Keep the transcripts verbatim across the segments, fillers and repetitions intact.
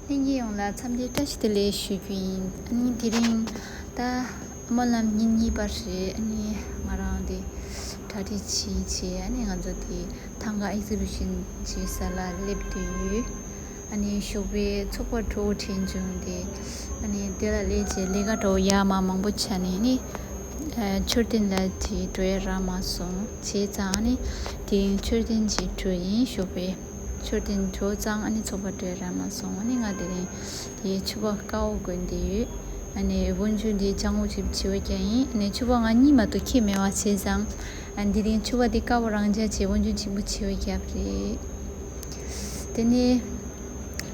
ལྷན་རྒྱས་ཡོངས་ལ་འཚམས་འདྲི་བཀྲ་ཤིས་བདེ་ལེགས་ཞུ་རྒྱུ་ཡིན། ཨ་ནི་དེ་རིང་ད་སྨོན་ལམ་ཉིན་གཉིས་པ་རེད། ཨ་ནི་ང་རང་དེ་གྲ་སྒྲིག་བྱས་བྱས། ཨ་ནི་ང་ཚོ་དེ་ཐང་ག་ཨེག་སི་བི་ཤན་བྱེད་ས་ལ་སླེབས་བསྡད་ཡོད། ཨ་ནི་ཞོགས་པའི་ཚོགས་པ་གྲོགས་དྲན་བྱུང་སྟེ། ཨ་ནི་དེ་ལ་སླེབས་བྱས་ལས་ཀ་གྲོགས་ཡར་མར་མང་པོ་བྱས་ནས་ནི། ཨ། མཆོད་རྟེན་ལ་དེ་འགྲོ་ཡ་རག་མ་སོང་། བྱས་ཙང་ཨ་ནི་དེ་རིང་མཆོད་རྟེན་ཅིག་འགྲོ་ཡིན། ཞོགས་པའི་མཆོད་རྟེན་འགྲོ་ཙང་ཨ་ནི་ཚོགས་པ་འགྲོ་ཡ་རག་མ་སོང་། ཨ་ནི་ང་དེ་རིང་དེ་ཕྱུ་པ་དཀར་པོ་གོན་བསྡད་ཡོད། ཨ་ནི་དབོན་ཆུང་དེ་ལྗང་གུ་ཅིག་བྱས་པ་རྒྱག་ཡིན། ཨ་ནི་ཕྱུ་པ་ང་གཉིས་མ་གཏོགས་ཁྱེར་མེད་པ། བྱས་ཙང་ཨ་ནི་དེ་རིང་ཕྱུ་པ་དེ་དཀར་པོ་རང་འཇགས་བྱས། དབོན་ཆུང་ཆེན་པོ་བྱས་པ་རྒྱབ་རེད། དེ་ནས་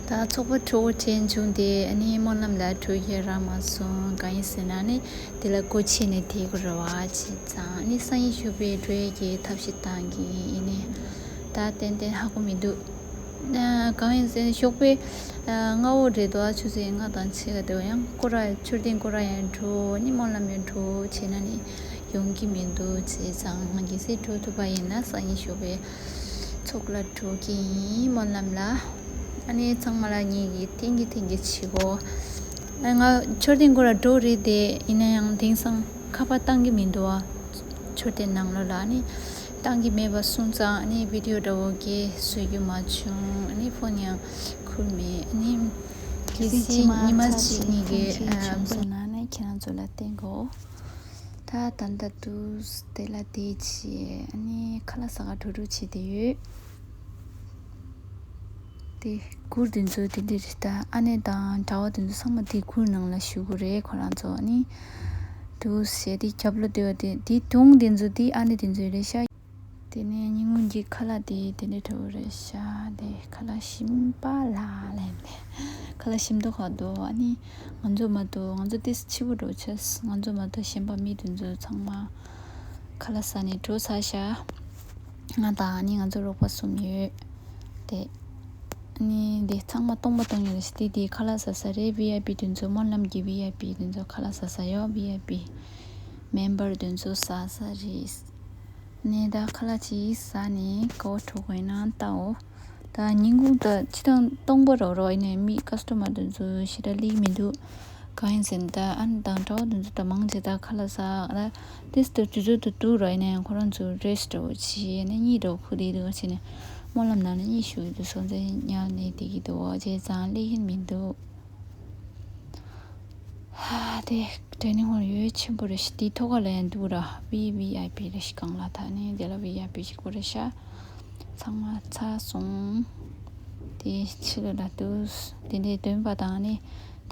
ད་ཚོགས་པ་གྲོགས་དྲན་བྱུང་སྟེ། ཨ་ནི་སྨོན་ལམ་ལ་འགྲོ་ཡ་རག་མ་སོང་། གང་ཡིན་ཟེར་ན་ནི་དེ་ལ་སྒོ་ཕྱེ་ནས་བསྡད་དགོས་རེད་པ། བྱས་ཙང་ཨ་ནི་སང་ཉིན་ཞོགས་པའི་འགྲོ་ཡ་གི་ཐབས་ཤེས་བཏང་གི་ཡིན། ད་ཏན་ཏན་ཧ་གོ་མི་འདུག་ཨ། གང་ཡིན་ཟེར་ན་ཞོགས་པའི་ཨ་སྔ་པོ་རེད་དོ། ཆུ་ཚོད་ལྔ་དང་ཕྱེད་ཀ་དེ་བ་ཡང་སྐོར་ར། མཆོད་རྟེན་སྐོར་ར་ཡང་འགྲོ། ཨ་ནི་སྨོན་ལམ་ཡང་འགྲོ་བྱས་ན་ནི་ཡོང་གི་མི་འདུག་བྱས་ཙང་ང་གལ་སྲིད་འགྲོ་ཐུབ་པ་ཡིན་ན་སང་ཉིན་ཞོགས་པའི་ཚོགས་ལ་འགྲོ་གི་ཡིན། སྨོན་ལམ་ལ། ཨ་ནི་ཚང་མ་ལ་ངེད་ཀྱིས་ཐེངས་གི་ཐེངས་གི་བྱེད་གོ། ཨ། ང་མཆོད་རྟེན་སྐོར་ར་འགྲོ་རེད་དེ། ཡིན་ན་ཡང་དེང་སང་ཁ་པར་བཏང་གི་མི་འདུག་པ། མཆོད་རྟེན་ནང་ལོགས་ལ་ཨ་ནི་བཏང་གི་མེད་པ་སོང་ཙང་ཨ་ནི་བི་ཌི་ཡོ་འདྲ་བོ་གས་བཟོ་རྒྱུ་མ་བྱུང་། ཨ་ནི་ཕོན་ཡང་ཁུར་མེད། ཨ་ནི་གལ་སྲིད་ཉི་མ་གཅིག་གཉིས་ཀའི་ཨ་བྱུང་སོང་ན་ནི་ཁྱེད་རང་ཚོ་ལ་བསྟན་གོ། ད་ད་ལྟ་དུས་དེ་ལ་བསྡད་བྱས། ཨ་ནི་ཁ་ལག་ཟ་ག་འགྲོ་འགྲོ་བྱེད་བསྡད་ཡོད། དེ་གུར་དེ་ཚོ་དེ་འདྲ་རེད། ད་ཨ་ནེ་དང་གྲྭ་པ་དེ་ཚོ་ཚང་མ་དེ་གུར་ནང་ལ་བཞུགས་ཀྱི་རེད། ཁོ་རང་ཚོ་ཨ་ནི་དུ་ཟེར་དེ་རྒྱབ་ལོགས་དེ་བ་དེ་དེ་དུང་དེ་ཚོ་དེ་ཨ་ནེ་དེ་ཚོ་རེད་ཤག་དེ་ནས་ཉིན་གུང་གི་ཁ་ལག་དེ་དེ་འདྲ་འདྲ་བོ་རེད་ཤག་དེ་ཁ་ལག་ཞིམ་པ་ལ་ལན་དེ། ཁ་ལག་ཞིམ་མདོག་ཁ་འདུག་ཨ་ནི་ང་ཚོ་མ་གཏོགས། ང་ཚོ་ཏིས་ཕྱི་པོ་འགྲོ་ཆེས། ང་ཚོ་མ་གཏོགས་གཞན་པ་མི་དེ་ཚོ་ཚང་མ་ཁ་ལག་ཟ་ནས་འགྲོ་ཚར་ཤག་ང་དང་ཨ་ནི་ང་ཚོ་རོགས་པ་གསུམ་ཡོད། དེ་ཨ་ནི་དེ་ཚང་མ་སྟོང་པ་སྟོང་ཡོད་རེད། དེ་དེ་ཁ་ལག་ཟ་ས་རེད། ཝི་ཨའི་པི་དེ་ཚོ། སྨོན་ལམ་གྱི་ཝི་ཨའི་པི་དེ་ཚོ་ཁ་ལག་ཟ་ས་ཡོད། ཝི་ཨའི་པི་མེམ་བར་དེ་ཚོ་ཟ་ས་རེད། ནས་ད་ཁ་ལག་ཅིག་ཟ་ནས་ག་པར་འགྲོ་དགོས་ན་ལྟའོ། ད་ཉིན་གུང་ད་སྤྱིར་བཏང་སྟོང་པ་རོ་རོ་ཡིན་ནའི་མི་ཀ་སི་ཊོ་མར་དེ་ཚོ་ཞེ་དྲག་སླེབས་མི་འདུག་གང་ཡིན་ཟེར་ན་ད་ཨ་ནེ་དང་གྲྭ་པ་དེ་ཚོ་ད་མང་ཆེ་ད་ཁ་ལག་ཟ་ད་ཏིས་ད་དུས་ཚོད་དུ་འདུག་རོ་ཡིན་ནའི་ཁོ་རང་ཚོ་རེ་སི་ཊི་འདྲ་བོ་བྱས་ནས་གཉིད་འདྲ་བོ་ཁུག་བསྡད་འདུག་བྱས་ནས་སྨོན་ལམ་ནང་ནས་གཉིད་ཤོར་གྱི་འདུག་སོང་ཙང་ཉལ་ནས་བསྡད་ཀྱི་འདུག་བྱས་ཙང་སླེབས་ཀྱི་མི་འདུག་ཧ། དེ་ཌའི་ནིང་ཧོལ་ཡོད་ཆེན་པོ་རེད་ཤག་དེའི་ཐོག་ཁ་ལ་ཡང་འདུག་ར། ཝི་ཝི་ཨའི་པི་རེད་ཤག་སྒང་ལ། ད་ནི་དེ་ལ་ཝི་ཨའི་པི་ཞིག་དགོས་རེད་ཤག་ཚང་མ་ཚར་སོང་། དེ་ཕྱི་ལོགས་ལ་འདུག་དེ་འདྲའི་འདོན་པ་དང་ནི་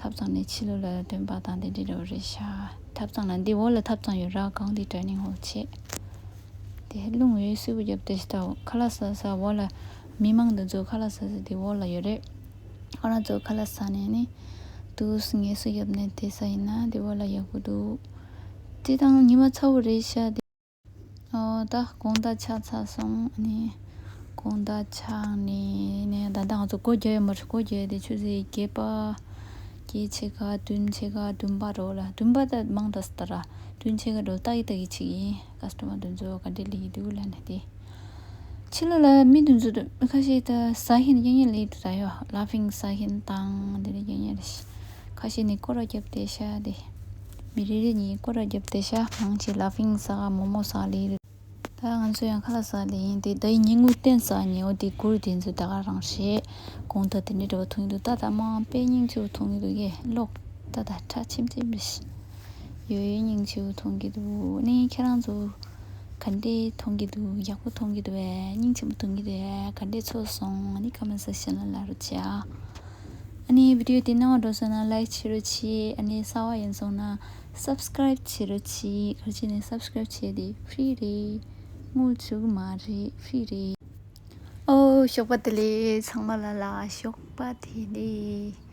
ཐབ་ཚང་ནས་ཕྱི་ལོགས་ལ་འདོན་པ་དང་དེ་འདྲའི་འདྲ་བོ་རེད་ཤག་ཐབ་ཚང་ལ་འདི་འོག་ལ་ཐབ་ཚང་ཡོད་ར། སྒང་དེ་ཌའི་ནིང་ཧོལ་བྱས། དེ་རླུང་ཡོད་སུས་བརྒྱབ་དེ་ཤི་ད། ཁ་ལག་ཟ་ས་འོག་ལ། མི་མང་དེ་ཚོ་ཁ་ལག་ཟ་ས་དེ་འོག་ལ་ཡོད་རེད། ཁོ་རང་ཚོ་ཁ་ལག་ཟ་ནས་ནི་དུས་ངལ་གསོ་བརྒྱབ་ནས་དེ་ས་ཡིན་ན་དེ་འོག་ལ་ཡག་པོ་འདུག་དེ་དང་ཉི་མ་ཚ་བོ་རེད་ཤག་དེ། ཨོ་ད་དགོང་དག་ཆགས་ཚར་སོང་། ཨ་ནི་དགོང་དག་ཆགས་ནས་ནས་ད་ལྟ་ང་ཚོ་སྒོ་རྒྱག་ཡོད་མ་རེད། སྒོ་རྒྱག་ཡོད་དེ་ཆུ་ཚོད་བརྒྱད་པ། བརྒྱད་ཕྱེད་ཀ་བདུན་ཕྱེད་ཀ་བདུན་པ་རོ་ལ། བདུན་པ་ད་མང་དྲགས་སོང་ད་ར། བདུན་ཕྱེད་ཀ་འགྲོ་ལྟ་གི་ལྟ་གི་ཅིག་ཡིན། ཀ་སི་ཊོ་མར་དེ་ཚོ་ག་འདྲས་སླེབས་ཀྱི་འདུག་ལབ་ནས་དེ། ཕྱི་ལོགས་ལ་མི་དེ་ཚོ་ཁ་ཤས་ད་ཟ་མཁན་རྐྱང་རྐྱང་སླེབས་འདུག་ད་ཡོད། ལ་ཕིང་ཟ་མཁན་དང་དེ་འདྲ་རྐྱང་རྐྱང་རེད། ཁ་ཤས་ནི་སྐོར་ར་བརྒྱབ་བསྡད་ཤག་དེ། མི་རེ་རེ་གཉིས་སྐོར་ར་བརྒྱབ་བསྡད་ཤག་མང་ཆེ་ལ་ཕིང་ཟ་ག་མོ་མོ་ཟ་ག་སླེབས་འདུག་ད་ང་ཚོ་ཡང་ཁ་ལག་ཟ་སླེབས་ཡིན། དེ་ད་ཡིན་ཉིན་གུང་སྟན་ཟ་ཉེ་འོ་དེ་གུར་དེ་ཚོ་ད་ག་རང་རེད། དགོང་དག་དེ་འདྲའི་འདྲ་བོ་འཐུང་གི་འདུག་ད་ད་མང་དཔེ་སྙིང་རྗེ་པོ་འཐུང་གི་འདུག་གས། ལོག་ད་ད་ཁྲ་ཆེམ་ཆེམ་རེད། ཡོད་ཡོད་སྙིང་རྗེ་པོ་འཐུང་གི་འདུག་ནི་ཁྱེད་རང་ཚོ་ག་འདྲས་འཐུང་གི་འདུག་ཡག་པོ་འཐུང་གི་འདུག་པས། སྙིང་རྗེ་པོ་འཐུང་གི་འདུག་པས། ག་འདྲས་ཚོར་སོང་ནི་ཀོ་མེན་སེག་ཤན་ལ་ལབ་རོགས་བྱེད་ཨ། ཨ་ནི་བི་ཌི་ཡོ་དེ་སྣང་བ་འགྲོ་སོང་ན་ལའིག་བྱེད་རོགས་བྱེད། ཨ་ནི་གསར་པ་ཡིན་སོང་ན་སབ་སི་ཀ་རའིབ་བྱེད་རོགས་བྱེད། ག་རེ་བྱས་ནས་སབ་སི་ཀ་རའིབ་བྱས་དེ་ཧྥི་རི་རེད། དངུལ་བཅུག་མ་རེད། ཧྥི་རི་རེད། ཨོ་ཞོགས་པ་བདེ་ལེགས། ཚང་མ་ལ་ལ་ཞོགས་པ་བདེ་ལེགས།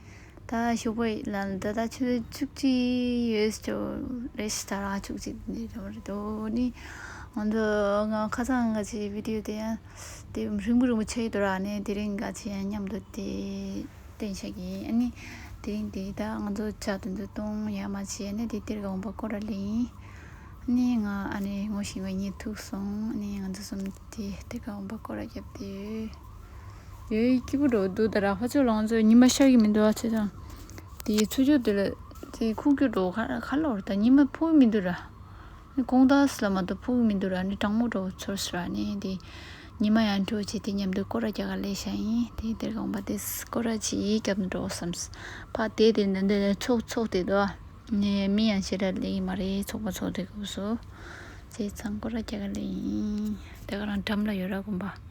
ད་ཞོགས་པ་ལ་ད་ལྟ་ཆུ་ཚོད་བཅུ་གཅིག་ཡོད་ཅོ་རེད་ཤག་ད་ར་བཅུ་གཅིག་འདི་རེད་འདུག་ནི་ང་ཚོ་ང་ཁ་སང་ང་ཚོའི་བི་ཌི་ཡོ་དེ་ཡང་དེ་རིང་པོ་རིང་པོ་ཆགས་ཡོད་དོ་ར། ནི་དེ་རིང་ག་ཚོད་ཡང་མཉམ་དུ་དེ་སྟོན་བྱ་གི་ཡིན། ཨ་ནི་དེ་རིང་དེ་ད་ང་ཚོ་ཇ་དེ་ཚོ་བཏུང་ཡ་མ་བྱས་ནས་དེ་གཏེར་ཁ་འོང་པ་སྐོར་ར་ལེན་ཡིན། ཨ་ནི་ང་ཨ་ནི་ངོ་ཤེས་པ་གཉིས་ཐུག་སོང་། ཨ་ནི་ང་ཚོ་གསུམ་དེ་གཏེར་ཁ་འོང་པ་སྐོར་ར་བརྒྱབ་དེ་ཡོད། ཡོད། སྐྱིད་པོ་འགྲོ་འདུག་ད་ར་ཕ་ཚོ་ལང་ཚོ་ཉི་མ་ཤར་གྱི་མི་འདུག་ཨ་ཚེ་དང་། དེ་ཚུར་ཕྱོགས་དེ་ལ་དེ་ཁུག་ཀྱོག་འགྲོ་ག་ག་ལོར་ད་ཉི་མ་ཕུག་མི་འདུག་ར། དགོང་དག་ལ་མ་གཏོགས་ཕུག་མི་འདུག་ར། ནི་གྲང་མོ་འགྲོ་ཚོར་སོང་ར། ནི་དེ་ཉི་མ་ཡང་འགྲོ་བྱས་དེ་མཉམ་དུ་སྐོར་ར་རྒྱག་ག་སླེབས་ཤག་ཡིན། དེ་དེར་དགོངས་པ་དེ་སྐོར་ར་ཅིག་རྒྱབ་ནས་འགྲོ་བསམས། ཕ་དེ་དེ་འདི་འདི་ཚོགས་ཚོགས་དེ་དོ། ནི་མི་ཡང་ཞེ་དྲག་སླེབས་ཀྱི་མ་རེད། ཚོགས་པ་ཚོགས་དེ་སྐབས་སུ་བྱས་ཙང་སྐོར་ར་རྒྱག་ག་སླེབས་ཡིན། དེ་ག་རང་འགྲམ་ལ་ཡོད་ར་དགོངས་པ།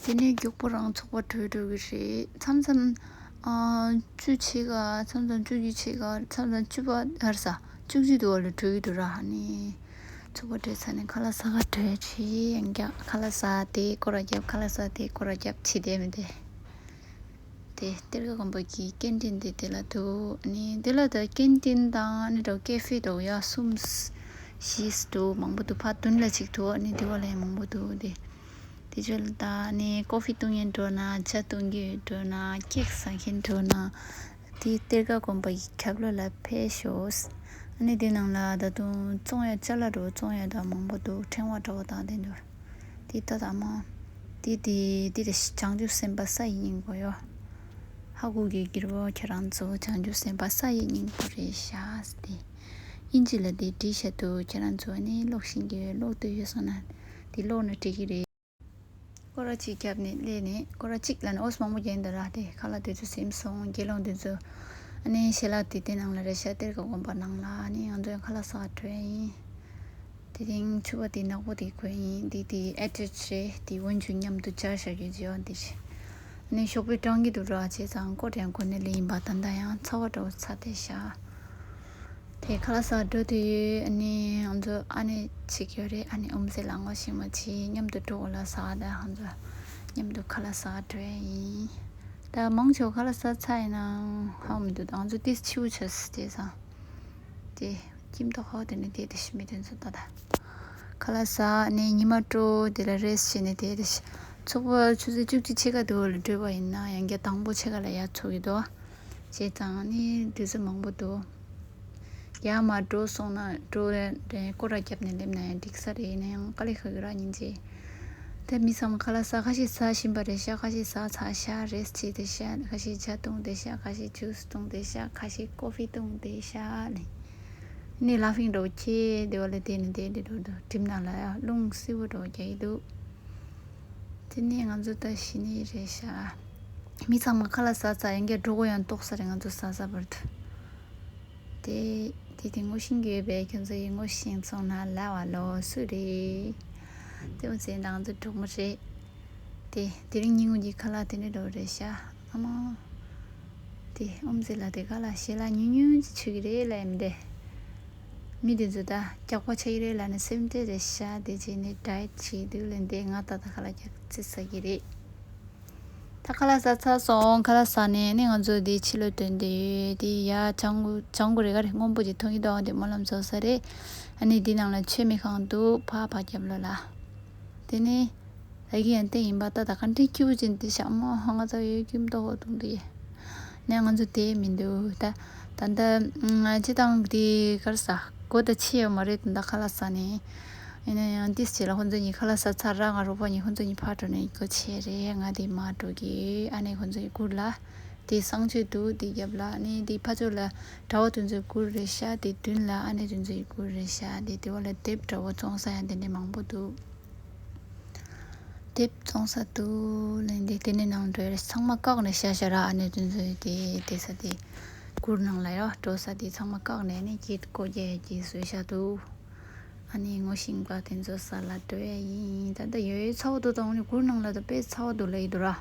དེ་ནས་མགྱོགས་པོ་རང་ཚོགས་པ་གྲོལ་འགྲོ་གི་རེད། མཚམས་མཚམས་ཨ་བཅུ་ཕྱེད་ཀ་མཚམས་མཚམས་བཅུ་གཅིག་ཕྱེད་ཀ་མཚམས་མཚམས་བཅུ་པ་ཧར་ས་བཅུ་གཅིག་དུ་བ་ལ་གྲོལ་གི་འདུག་ར། ཧ་ནི་ཚོགས་པ་གྲོལ་ཚར་ནས་ཁ་ལག་ཟ་ག་གྲོལ་བྱས་ཡང་བསྐྱར་ཁ་ལག་ཟ་དེ་སྐོར་ར་རྒྱབ། ཁ་ལག་ཟ་དེ་སྐོར་ར་རྒྱབ་བྱས་བསྡད་མི་བསྡད། དེ་གཏེར་ཁ་དགོན་པ་གི་སྐད་འཕྲིན་དེ་དེ་ལ་འདུག་ཨ་ནི་དེ་ལ་ད་སྐད་འཕྲིན་དང་ཨ་ནི་འདྲ་ཀེ་ཧྥེ་འདྲ་ཡ་གསུམ་བཞི་འདུག་མང་པོ་འདུག་ཕ་དུན་ལ་གཅིག་འདུག་ཨ་ནི་དེ་བ་ལ་ཡང་མང་པོ་འདུག་དེ། དེ་ཚོ་ལ་ད་ནི་ཀོ་ཧྥི་བཏུང་མཁན་འགྲོ་ན། ཇ་བཏུང་མཁན་འགྲོ་ན། ཀེག་ཟ་མཁན་འགྲོ་ན། དེ་གཏེར་ཁ་དགོན་པ་ཡི་རྒྱབ་ལོགས་ལ་ཕེབས་ཤོག་ཨ་ནི་དེ་ནང་ལ་ད་དུང་བཙོང་ཡ་ཅ་ལག་འགྲོ་བཙོང་ཡ་ད་མང་པོ་འདུག་ཕྲེང་བ་འདྲ་བོ་དང་དེ་འདུག་དེ་ད་ད་མ། དེ་དེ་དེ་དེ་བྱང་ཆུབ་སེམས་དཔའ་ས་ཡི་སྙིང་པོ་ཡོ། ཧ་གོ་གི་གྱུར་པོ་ཁྱེད་རང་ཚོ་བྱང་ཆུབ་སེམས་དཔའ་ས་ཡི་སྙིང་པོ་རེད་ཤག་དེ། ཨིན་ཇི་ལ་དེ་བྲིས་བཞག་འདུག་ཁྱེད་རང་ཚོ་ནི་ཀློག་ཤེས་ཀྱི་ཡོད། ཀློག་འདོད་ཡོད་སོང་ན་དེ་ཀློག་ན་འགྲིག་གི་རེད། སྐོར་ར་གཅིག་བརྒྱབ་ནས་སླེབས་ནས་སྐོར་ར་གཅིག་ལ་ནི་ཨོ་སི་མང་པོ་རྒྱག་འདུག་ར། དེ་ཁ་ལག་དེ་ཚོ་ཟིན་སོང་། དགེ་སློང་དེ་ཚོ་ཨ་ནི་ཞལ་ལག་དེ་དེ་ནང་ལ་རེད་ཤག་གཏེར་ཁ་དགོན་པ་ནང་ལ་ཨ་ནི་ང་ཚོ་ཡང་ཁ་ལག་ཟ་ག་འགྲོ་ཡ་ཡིན། དེ་རིང་ཕྱུ་པ་དེ་ནག་པོ་དེ་གོན་ཡིན། དེ་དེ་ཨེ་ཊེཆ་རེད། དེ་འོན་ཆུ་མཉམ་དུ་སྦྱར་བཞག་རྒྱུ་བྱས་པ་འདི་བྱས། ཨ་ནི་ཞོགས་པའི་གྲང་གི་འདུག་ར། བྱས་ཙང་ཀོ་ཊ་ཡང་གོན་ནས་སླེབས་ཡིན་པ། ད་ལྟ་ཡང་ཚ་བ་འདྲ་བོ་ཚ་བསྡད་ཤག་དེ་ཁ་ལག་ཟ་འགྲོ་དུས་ཨ་ནི་ང་ཚོ་ཨ་ནེ་གཅིག་ཡོད་རེད། ཨ་ནེ་ཨོམ་ཟེ་ལ་ངོ་ཤེས་མ་བྱེད། མཉམ་དུ་འགྲོ་དགོས་ལ་ཟ། ད་ང་ཚོ་མཉམ་དུ་ཁ་ལག་ཟ་འགྲོ་ཡ་ཡིན། ད་མང་ཆེ་བ་ཁ་ལག་ཟ་ཚར་ཡིན་ནའང་ཧ་གོ་མི་འདུག་ད་ང་ཚོ་ཏིས་ཆེ་བོ་ཆགས་སོང་། བྱས་ཙང་དེ་ཁྱིམ་ཐོག་ཧ་གོ་དེ་ནས་དེ་དེ་ཤི་མི་དེ་ཚོ་ད་ད་ཁ་ལག་ཟ་ནས་ཉི་མ་དྲོ་དེ་ལ་རེ་སི་བྱས་ནས་དེ་དེ་ཤི། ཚོགས་པ་ཆུ་ཚོད་བཅུ་གཅིག་ཕྱེད་ཀ་དེ་བ་ལ་གྲོལ་བ་ཡིན་ན་ཡང་བསྐྱར་དང་པོ་ཕྱེད་ཀ་ལ་ཡར་ཚོགས་ཀྱི་འདུག་བྱས་ཙང་ནི་དུས་ཚོད་མང་པོ་འདུག་ཡར་མར་འགྲོ་སོང་ན་འགྲོ་རེ་རེ་སྐོར་ར་བརྒྱབ་ནས་སླེབས་ན་ཡང་འགྲིག་ས་རེད། ཡིན་ན་ཡང་དཀའ་ལས་ཁག་གི་ར་སྙིང་རྗེ། ད་མི་ཚང་མ་ཁ་ལག་ཟ་ཁ་ཤས་ཟ་བཞིན་པ་རེད་ཤག་ཁ་ཤས་ཟ་ཚར་ཤག་རེ་སི་བྱས་བསྡད་ཤག་ཁ་ཤས་ཇ་བཏུང་བསྡད་ཤག་ཁ་ཤས་ཇུས་བཏུང་བསྡད་ཤག་ཁ་ཤས་ཀོ་ཧྥི་བཏུང་བསྡད་ཤག་ལེ། ནི་ལ་ཕིང་འདྲ་བོ་ཁྱེར་བསྡད་པ་ལ་དེ་ནི་དེ་འདྲ་འགྲོ་འདུག་གྲིབ་ནག་ལ་ཡ་རླུང་བསིལ་པོ་འདྲ་བོ་རྒྱག་གི་འདུག་དེ་ནས་ང་ཚོ་ད་གཞི་ནས་རེད་ཤག་མི་ཚང་མ་ཁ་ལག་ཟ་ཚར་ཡང་བསྐྱར་འགྲོ་དགོས་ཡང་ཏོག་ཙམ་རེད། ང་ཚོ་ཟ་ཟ་བར་དུ། དེ་དེ་དེ་ངོ་ཤེས་ཀྱི་ཡོད་པས་ཁྱོད་ཚོ་ཡིས་ངོ་ཤེས་སོང་ན་ལབ་པ་ལོ་སུ་རེད། དེ་མོ་ཟེར་ན་ང་ཚོ་གྲོགས་མོ་རེད། དེ་དེ་རིང་ཉིན་གུང་གི་ཁ་ལག་དེ་འདྲ་འདྲ་བོ་རེད་ཤག་ཨ་མ། དེ་ཨོམ་ཟེ་ལ་དེ་ག་ལ་ཞེ་ལ་ཉུང་ཉུང་ཅིག་མཆོད་ཀྱི་རེད་ལབ་ཡིན་པས། མི་དེ་ཚོ་ད་སྐྱག་པ་ཆགས་ཀྱི་རེད་ལབ་ནས་སེམས་ཁྲལ་རེད་ཤག་དེ་བྱས་ནས་ཌའེ་ཊི་བྱེད་དུས་ལ་འདས་ང་ད་ལྟ་ཁ་ལག་རྒྱག་རྩིས་ཟ་གི་རེད། ད་ཁ་ལག་ཟ་ཚར་སོང་། ཁ་ལག་ཟ་ནས་ནི་ང་ཚོ་འདི་ཕྱི་ལོགས་ཐོན་ཏེ་ཡོད། དེ་ཡ་ལྗང་གུ་ལྗང་གུ་རེད་ག་རེ་སྔོན་པོ་ཅིག་མཐོང་གི་འདུག་དེ་སྨོན་ལམ་རྫོགས་ས་རེད། ཨ་ནི་འདི་ནང་ལ་མཆོད་མེ་ཁང་འདུག་ཕ་ཕ་རྒྱབ་ལོགས་ལ། དེ་ནི་ད་གི་ཡང་བལྟས་ཡིན་པ་ད་ད་ག་འདྲའི་སྐྱིད་པོ་ཅིག་འདི་ཤག་མོ་ཧ་ང་ཚ་ཡོད་ཀྱི་མདོག་གཏོང་དུ་ཡོད། ནས་ང་ཚོ་དེ་མི་འདུག་ད་ད་ལྟ་ང་སྤྱི་བཏང་འདི་ག་རེ་ཟ་སྒོ་ད་ཕྱེ་ཡོད་མ་རེད། ད་ལྟ་ཁ་ལག་ཟ་ནས། ཡིན་ན་ཡང་ཏིས་བྱས་ལ་ཁོ་ཚོ་གཉིས་ཁ་ལག་ཟ་ཚར་ར། ང་རོགས་པ་གཉིས་ཁོ་ཚོ་གཉིས་ཕར་འགྲོ་ནས་སྒོ་ཕྱེ་རེད། ང་དེ་མར་འགྲོ་གི་ཨ་ནེ་ཁོ་ཚོ་གཉིས་གུར་ལ། དེ་གསང་སྤྱོད་འདུག་དེ་རྒྱབ་ལ་ཨ་ནེ་དེ་ཕར་ཕྱོགས་ལ་གྲྭ་བ་དེ་ཚོའི་གུར་རེད་ཤག་དེ་མདུན་ལ་ཨ་ནེ་དེ་ཚོའི་གུར་རེད་ཤག་དེ་དེ་བ་ལ་དེབ་འདྲ་བོ་བཙོང་ས་ཡང་དེ་འདྲ་མང་པོ་འདུག་དེབ་བཙོང་ས་འདུག་ལབ་ནས་དེ་ནས་ནང་འགྲོ་ཡ་རེད། ཚང་མ་བཀག་ནས་བཞག་བཞག་ར། ཨ་ནེ་དེ་ཚོའི་དེ་དེ་ས་དེ་གུར་ནང་ལ་ཡ་འགྲོ་ས་དེ་ཚང་མ་བཀག་ནས་ཨ་ནེ་གྱེས་སྒོ་རྒྱག་ཡ་གྱེས་བཟོས་བཞག་འདུག་ཨ་ནི་ངོ་ཤེས་པ་དེ་ཚོ་ས་ལ་འགྲོ་ཡ་ཡིན། ད་ལྟ་ཡོད་ཡོད་ཚ་བོ་འདུག་དང་ཨ་ནི་གུར་ནང་ལ་ད་དཔེ་ཚ་བོ་འདུག་ལབ་ཡི་འདུག་ར།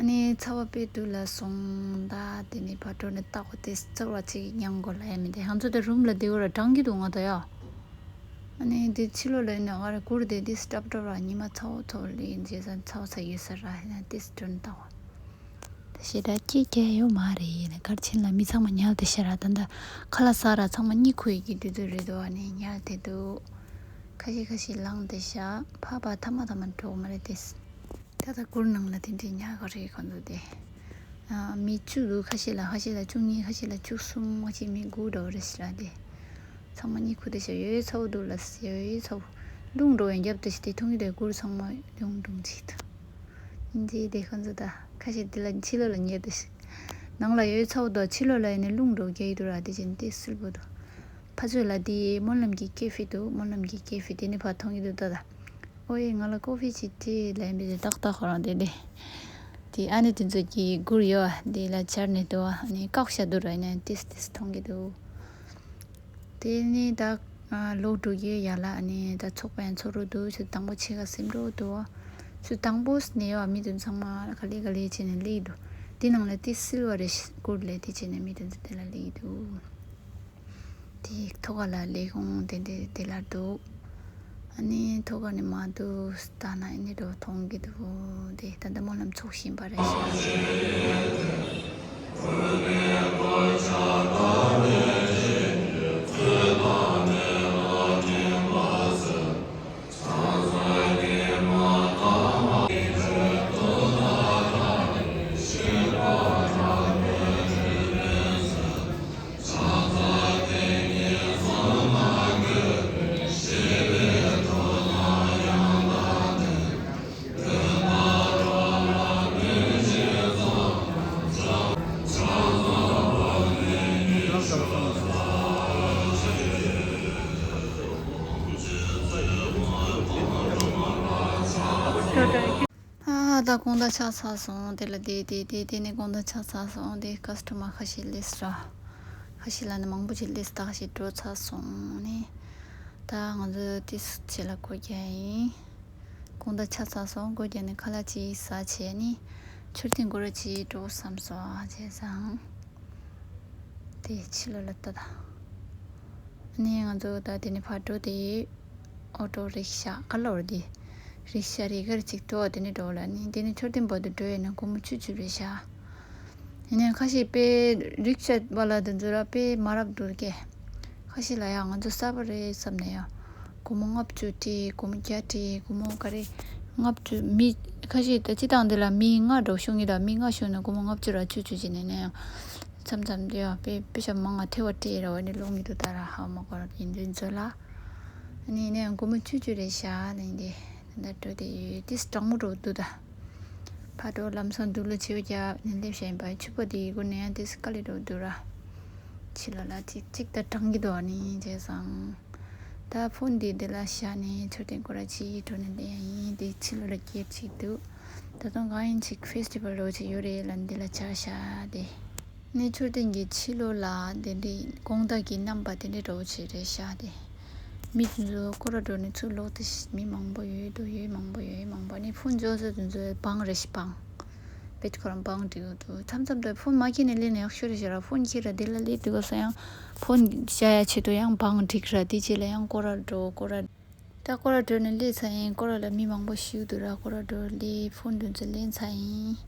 ཨ་ནི་ཚ་བོ་དཔེ་འདུག་ལ་སོང་ད་དེ་ནས་ཕར་འགྲོ་ནས་ལྟ་གོ་དེ་ཚོར་བ་ཅིག་མྱང་དགོས་ལབ་ཡ་མི་དེ་ང་ཚོ་ད་རུམ་ལ་བསྡད་ཡོད་ར་གྲང་གི་འདུག་ང་ད་ཡ། ཨ་ནི་དེ་ཕྱི་ལོགས་ལ་ཡིན་ན་ང་ར་གུར་དེ་དེ་སྲབ་སྲབ་ར་ཉི་མ་ཚ་བོ་ཚ་བོ་ལ་ཡིན་བྱས་ཙང་ཚ་བོ་ཚ་ཡོད་ས་ར་ཡིན་ན་དེ་འགྲོ་ནས་ལྟ་གོ། ད་ཞེ་དྲག་སྐྱིད་ཀྱི་ཡོད་མ་རེད། ཡིན་ནའི་གར་ཕྱིན་ལ་མི་ཚང་མ་ཉལ་བསྡད་ཤག་ར། ད་ལྟ་ཁ་ལག་ཟ་ར་ཚང་མ་གཉིད་ཁུག་ཡི་གི་དུས་ཚོད་རེད་འདུག་ཨ་ནི་ཉལ་བསྡད་འདུག་ཁ་ཤས་ཁ་ཤས་ལངས་བསྡད་ཤག་ཕར་ཕར་ཐ་མ་ཐ་མ་འགྲོ་གི་མ་རེད་དེ། ད་ལྟ་གུར་ནང་ལ་དེ་འདྲས་ཉལ་གི་རེད་ཁོང་ཚོ་དེ། ཨ་མི་བཅུ་འདུག་ཁ་ཤས་ལ་ཁ་ཤས་ལ་བཅུ་གཉིས་ཁ་ཤས་ལ་བཅུ་གསུམ་ཁ་ཤས་མི་དགུ་འདྲ་བོ་རེད་ཤག་ར་དེ། ཚང་མ་གཉིད་ཁུག་བསྡད་ཤག་ཡོད་ཡོད་ཚ་བོ་འདུག་ལ་ཡོད་ཡོད་ཚ་བོ། རླུང་འགྲོ་བའི་རྒྱབ་དེ་ཞིག་དེ་མཐོང་གི་འདུག་གུར་ཚང་མ་རླུང་རླུང་ཅིག་འདུག་འདི་དེ་ཁོང་ཚོ་ད་ཁ་ཤས་འདི་ལ་ཕྱི་ལོགས་ལ་ཉལ་འདུག་ཤག་ནང་ལ་ཡོད་ཚ་བོ་འདུག་ཕྱི་ལོགས་ལ་ཡིན་ནས་རླུང་འགྲོ་རྒྱག་གི་འདུག་ར། དེ་བཞིན་དེ་སིལ་བོ་འདུག་ཕ་ཚོད་ལ་དེ་སྨོན་ལམ་གྱི་ཀེ་ཧྥེ་འདུག་སྨོན་ལམ་གྱི་ཀེ་ཧྥེ་དེ་ནས་ཕར་མཐོང་གི་འདུག་ད་ད། ཨོ་ཡེ་ང་ལ་ཀོ་ཧྥེ་ཅིག་སྤྲད་ལབ་ཡིན་པས་ཏག་ཏག་ཁོ་རང་དེ་དེ། དེ་ཨ་ནེ་དེ་ཚོ་གི་སྒུར་ཡོད་ཨ། དེ་ལ་སྦྱར་ནས་འདུག་ཨ། ཨ་ནི་བཀག་བཞག་འདུག་ར། ཡིན་ནའི་ཏིས་ཏིས་མཐོང་གི་འདུག་དེ་ནི་ད་ལོག་འགྲོ་གི་ཡ་ལ། ཨ་ནི་ད་ཚོགས་པ་ཡང་ཚོགས་རོགས་འདུག་ཚོད་དང་པོ་ཕྱེད་ཀ་ཟིན་འགྲོ་འདུག་ཚོད་དང་པོ་ནས་ཡོད་མི་དེ་ཚང་མ་ག་ལེ་ག་ལེ་བྱས་ནས་སླེབས་འདུག་དེ་ནང་ལ་དེ་སིལ་བ་རེ་སྐུར་ལས་དེ་བྱས་ནས་མི་དེ་ཚོ་དེ་ལ་སླེབས་འདུག་དེ་ཐོག་ཁ་ལ་སླེབས་ཁོང་དེ་འདྲ་དེ་ལ་འདུག་ཨ་ནི་ཐོག་ཁ་ནས་མར་འདུག་ལྟ་ན་ཨ་ནི་འགྲོ་མཐོང་གི་འདུག་དེ་ད་ལྟ་སྨོན་ལམ་ཚོགས་བཞིན་པ་རེད་ཤག་ཨ་ད་དགོང་དག་ཆགས་ཚར་སོང་། དེ་ལ་དེ་དེ་དེ་དེ་ནས་དགོང་དག་ཆགས་ཚར་སོང་། དེ་ཀ་སི་ཊོ་མར་ཁ་ཤས་སླེབས་ར། ཁ་ཤས་ལ་ནི་མང་པོ་ཅིག་སླེབས། ད་ཁ་ཤས་འགྲོ་ཚར་སོང་ནི། ད་ང་ཚོ་ཏིས་ཆེ་ལ་སྒོ་རྒྱག་ཡིན། དགོང་དག་ཆགས་ཚར་སོང་། སྒོ་རྒྱག་ནས་ཁ་ལག་ཅིག་ཟ་བྱས་ནི་མཆོད་རྟེན་སྐོར་ར་ཅིག་འགྲོ་བསམ་སོང་། བྱས་ཙང་དེ་ཕྱི་ལོགས་ལ་ལྟ་ད། ནི་ང་ཚོ་ད་དེ་ནས་ཕར་འགྲོ་དེ། ཨོ་ཊོ་རིག་ཤ་ག་ལོར་དེ། རིག་ཤ་རེ་གར་ཅིག་འགྲོ་དེ་ནས་འགྲོ་ལ་ནི་དེ་ནས་མཆོད་རྟེན་བར་དུ་འགྲོ་ཡས་ན་སྒོར་མོ་བཅུ་བཅུ་རེད་ཤག་ཡིན་ནའང་ཁ་ཤས་དཔེ་རིག་ཤ་བ་ལ་དེ་ཚོ་ར་དཔེ་མ་རབས་འདུག་གས། ཁ་ཤས་ལ་ཡང་ང་ཚོ་གསར་པ་རེད་བསམ་ནས་ཡང་སྒོར་མོ་ལྔ་བཅུ་སྤྲད། སྒོར་མོ་བརྒྱ་སྤྲད། སྒོར་མོ་ག་རེ་ལྔ་བཅུ། མི་ཁ་ཤས་ད་སྤྱི་བཏང་འདི་ལ་མི་ལྔ་འདྲ་བོ་ཤོང་གི་འདུག་མི་ལྔ་ཤོང་ན་སྒོར་མོ་ལྔ་བཅུ་ར་བཅུ་བཅུ་བྱས་ནས་ནས་ཡང་མཚམས་མཚམས་དེ་ཡང་དཔེ་དཔེ་ཆ་མང་ང་ཐེ་བ་སྤྲད་ར་བ་ནི་ལོང་གི་འདུག་ད་ར་ཧ་མ་གོ་ར་ཡིན་དུས་ཚོད་ལ་ནི་ནས་ཡང་སྒོར་མོ་བཅུ་བཅུ་རེད་ཤག་ནས་འདི་ད་འགྲོ་དེ་ཡོད། དེ་གྲང་མོ་འགྲོ་འདུག་ད། ཕར་འགྲོ་ལམ་སང་འདུག་ལ་བྱེད་བརྒྱབ་ནས་སླེབས་བཞིན་པ་ཆུ་པ་དེའི་སྒོ་ནས་ཡང་དེ་དཀའ་ལས་འགྲོ་འདུག་ར། ཕྱི་ལ་ལ་ཅིག་ཅིག་ད་གྲང་གི་འདུག་ཨ་ནི་བྱས་ཙང་། ད་ཕོན་འདི་འདི་ལ་བཞག་ནས་མཆོད་རྟེན་སྐོར་ར་ཅིག་འགྲོ་ནས་སླེབས་ཡིན། དེ་ཕྱི་ལོགས་ལ་སྐྱེལ་ཅིག་འདུག་ད་དུང་གང་ཡིན་ཅིག་ཕེ་སི་ཊི་བལ་རོ་ཅིག་ཡོད་རེད་ལ་འདི་ལ་བཅར་བཞག་དེ། ནི་མཆོད་རྟེན་གྱི་ཕྱི་ལོགས་ལ་དེ་འདྲའི་དགོང་དག་གི་རྣམ་པ་དེ་འདྲའི་འདྲ་བོ་ཅིག་རེད་ཤག་དེ། མི་དེ་ཚོ་སྐོར་ར་འགྲོ་ནས་ཚུར་ལོག་དེ་མི་མང་པོ་ཡོད་འདུག་ཡོད་མང་པོ་ཡོད་མང་པོ་ནི་ཕུན་ཇོ་ཟེར་དེ་ཚོའི་བང་རེ་ཞིག་བང་། བེད་ཁོ་རང་བང་སྒྲིག་འདུག་མཚམས་མཚམས་དུ་ཕུན་མ་ཁྱེར་ནས་སླེབས་ན་ཡག་ཤོས་རེད་ཤག་ར། ཕུན་ཁྱེར་ར་དེ་ལ་སླེབས་དུས་སྐབས་སུ་ཡང་ཕུན་བཞག་ཡ་ཆེད་དུ་ཡང་བང་སྒྲིག་ར་དེ་རྗེས་ལ་ཡང་སྐོར་ར་འགྲོ་སྐོར་ར། ད་སྐོར་ར་འགྲོ་ནས་སླེབས་ཚར་ཡིན། སྐོར་ར་ལ་མི་མང་པོ་ཞིག་འདུག་ར། སྐོར་ར་འགྲོ་སླེབས་ཕོན་འདུ་འཛི་ལེན་ཚར་ཡིན།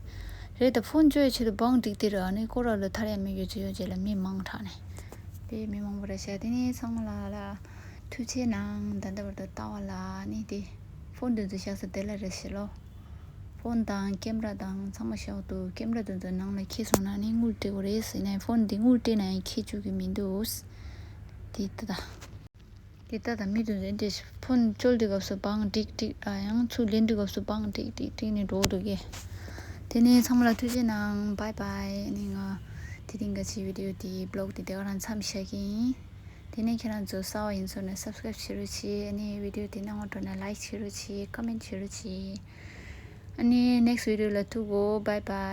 རེད་ད་ཕོན་བཅོ་ཡ་ཆེད་དུ་བང་སྒྲིག་དེ་ར་ནི་སྐོར་ར་ལ་ཐར་ཡ་མི་ཡོད་ཚོད་ཡོད་ཅེས་ལ་མི་མང་དྲགས་ནས། དེ་མི་མང་པོ་ར་ཤག་དེ་ནས་ཚང་མ་ལ་ལ་ཐུགས་རྗེ་གནང་། ད་ལྟ་བར་དུ་ལྟ་བ་ལ་ནི་དེ་ཕོན་འདུ་འཛི་བཞག་ས་དེ་ལ་རེ་ཞིག་ལོ། ཕོན་དང་ཀེམ་ར་དང་ཚང་མ་བཞག་འདུག་ཀེམ་ར་དེ་ཚོ་ནང་ལ་འཁྱེར་སོང་ན་ནི་དངུལ་སྤྲད་དགོས་རེད་ཟེར་ནས་ཕོན་འདི་དངུལ་སྤྲད་ན་ཡང་འཁྱེར་བཅུག་གི་མི་འདུག་དེ་ལྟ་ད། དེ་ལྟ་དང་མི་དུ་འདྲེ་ཕོན་བཅོལ་དུས་སྐབས་སུ་བང་ཀྲིག་ཀྲིག་ཨ་ཡང་ཚུར་ལེན་དུས་སྐབས་སུ་བང་ཀྲིག་ཀྲིག་ཀྲིག་ནས་འགྲོ་འདུག་གས། དེ་ནས་ཚང་མ་ལ་ཐུགས་རྗེ་གནང་། བྷའི་བྷའི། ཨ་ནི་ང་དེ་རིང་ག་ཅིག་བི་ཌི་ཡོ་དེ་བི་ལོག་དེ་དེ་ག་རང་མཚམས་བཞག་གི་ཡིན། དེ་ནས་ཁྱེད་རང་ཚོ་གསར་པ་ཡིན་ཚོ་ནས་སབ་སི་ཀ་རེབ་བྱེད་རོགས་གྱིས། ཨ་ནི་བི་ཌི་ཡོ་དེ་སྣང་བ་འགྲོ་ན་ལའིག་བྱེད་རོགས་གྱིས། ཀོ་མེན་བྱེད་རོགས་གྱིས། ཨ་ནི་ནེག་སི་བི་ཌི་ཡོ་ལ་ཐུག་གོ། བྷའི་བྷའི།